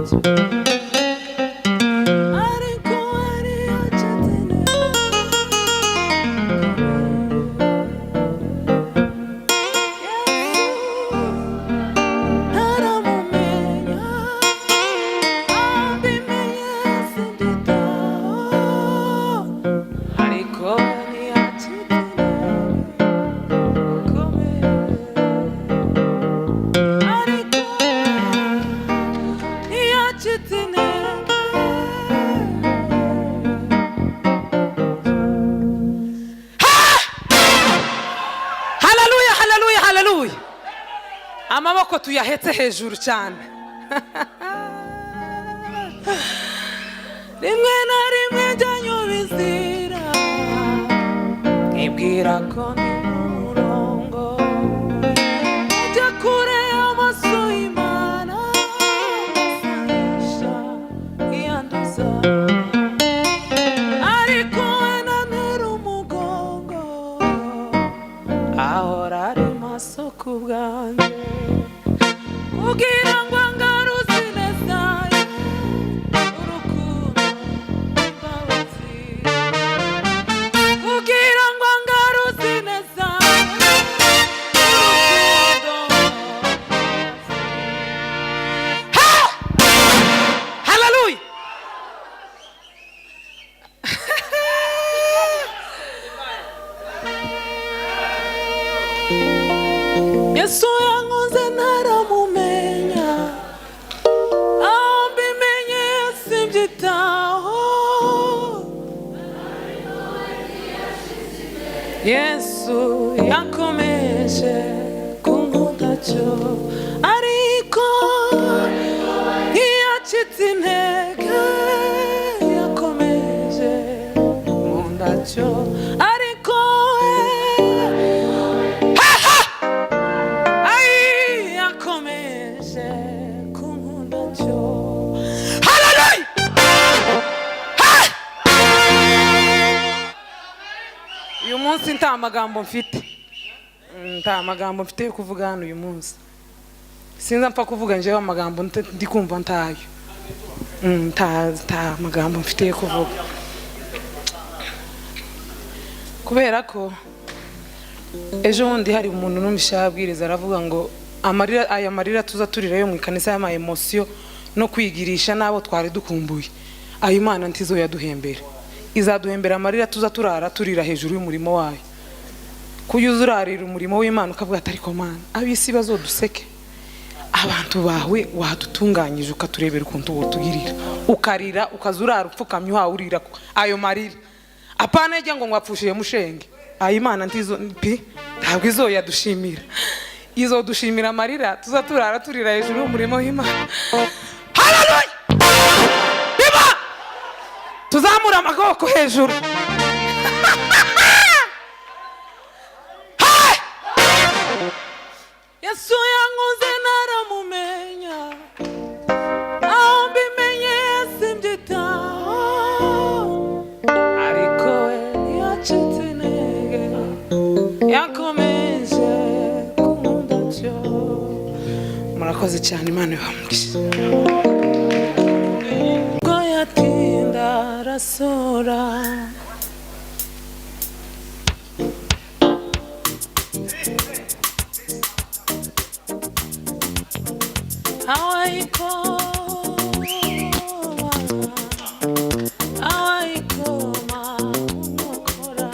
cyo. Ariko we ntiyacitse intege. Ntaramumenya, ambimenye simbyitaho, ariko ntiyacitse intege, ariko ntiyacitse intege. Haleluya, haleluya, haleluya! Amaboko tuyahetse hejuru cyane. Rimwe na rimwe njya nyubizira, nkibwira ko ndi mu murongo, njya kure y'amaso y'Imana, ngasayisha nkiyanduza, ariko we nantera umugongo, ahora ari maso ku bwanjye kugira ngo angaruze ineza ye, urukundo n'imbabazi, kugira ngo angaruze ineza ye, urukundo n'imbabazi. Haleluya! Yesu yankunze ntaramumenya, aho mbimenye simbyitaho. Yesu yakomeje kunkunda cyo, ariko ntiyacitse intege, yakomeje kunkunda cyo, ariko we Ai, yakomeje kunkunda cyo. Haleluya! Uyu munsi nta magambo mfite. Nta magambo mfite yo kuvuga hano uyu munsi. Sinza mpfa kuvuga njyewe amagambo ndi kumva ntayo. Nta magambo mfite yo kuvuga, kubera ko ejo bundi hari umuntu numvise abwiriza, aravuga ngo amarira, aya marira tuza turira yo mu ikanisa y'ama emotion no kwigirisha n'abo twari dukumbuye, ayo Imana ntizo yaduhembera. Izaduhembera amarira tuza turara turira hejuru y'umurimo wayo. Kujya uza urarira umurimo w'Imana ukavuga ati: "Ariko Mana, ab'isi bazoduseke, abantu bawe wadutunganyije, ukaturebera ukuntu wotugirira." Ukarira, ukaza urara upfukamye, uhawe urira ayo marira, apana ijya ngo ngwapfushije mushenge. Ayo Imana ntizo pi, ntabwo izo yadushimira. Izodushimira amarira tuza turara turira hejuru y'umurimo w'Imana. Haleluya! Biba tuzamura amaboko hejuru. Yesu yankunze ntaramumenya, aho mbimenye simbyitaho, ariko we ntiyacitse intege, yakomeje kunkunda cyo. Murakoze cyane, Imana ibamugishe. Ubwo yatinda arasora. Awayikoma, awayikoma umukora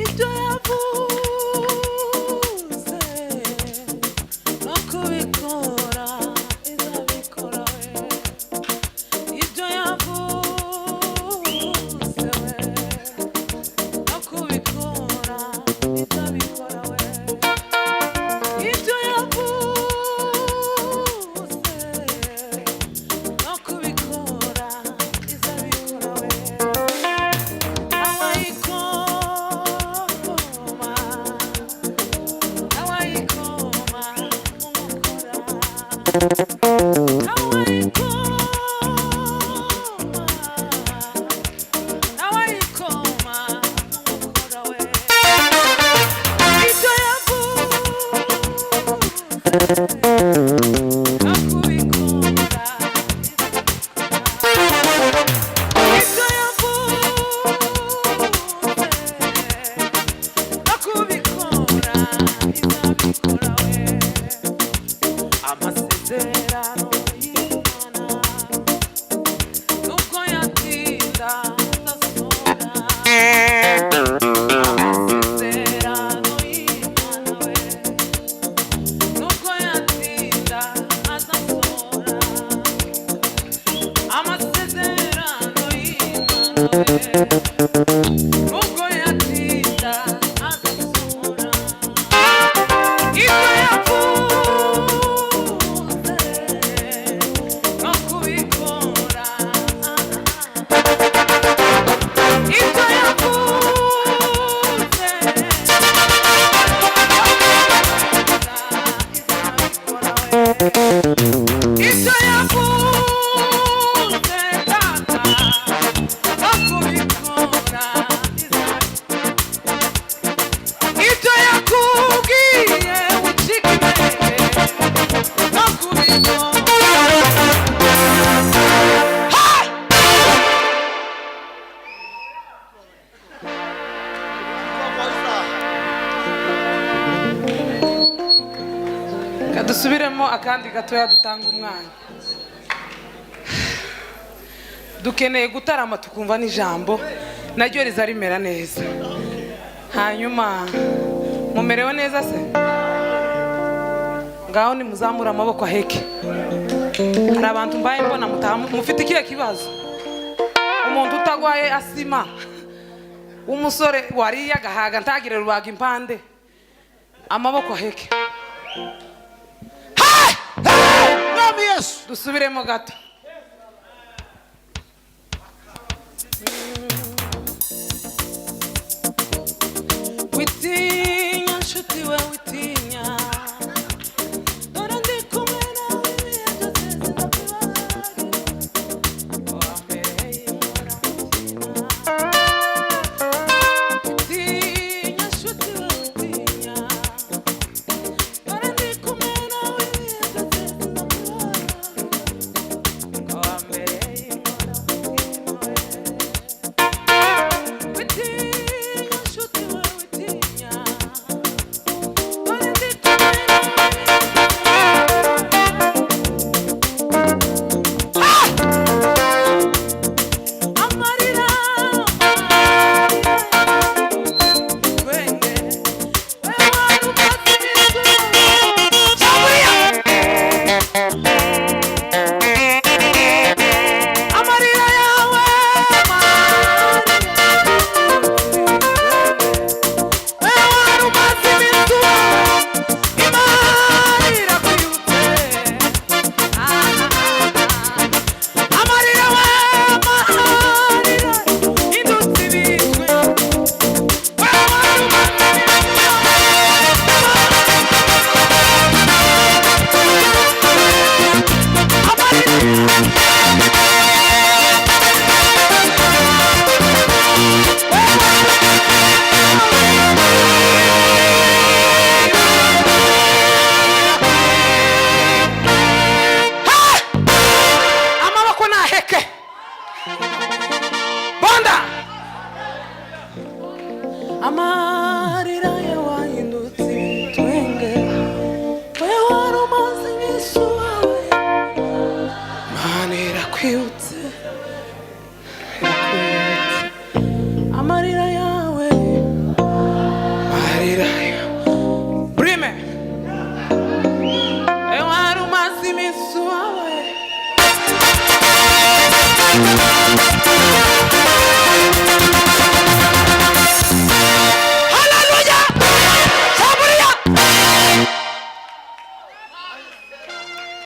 ibyo yavuze no kubikora. We nubwo yatinda azasohora ibyo yavuze no kubikora, ibyo yavuze ibyo yavuze tata no kubikora, ibyo yakubwiye ucika intege no kubikora. Reka dusubiremo akandi gatoya dutanga umwanya. Dukeneye gutarama tukumva n'ijambo naryo riza rimera neza. Hanyuma mumerewe neza se? Ngaho nimuzamure amaboko aheke. Hari abantu mbaye mbona mutaha mufite ikihe kibazo? Umuntu utagwaye asima, umusore wariye agahaga ntagire rubaga impande, amaboko aheke. Mwami Yesu. Dusubiremo gato. Witinya nshuti we, witinya.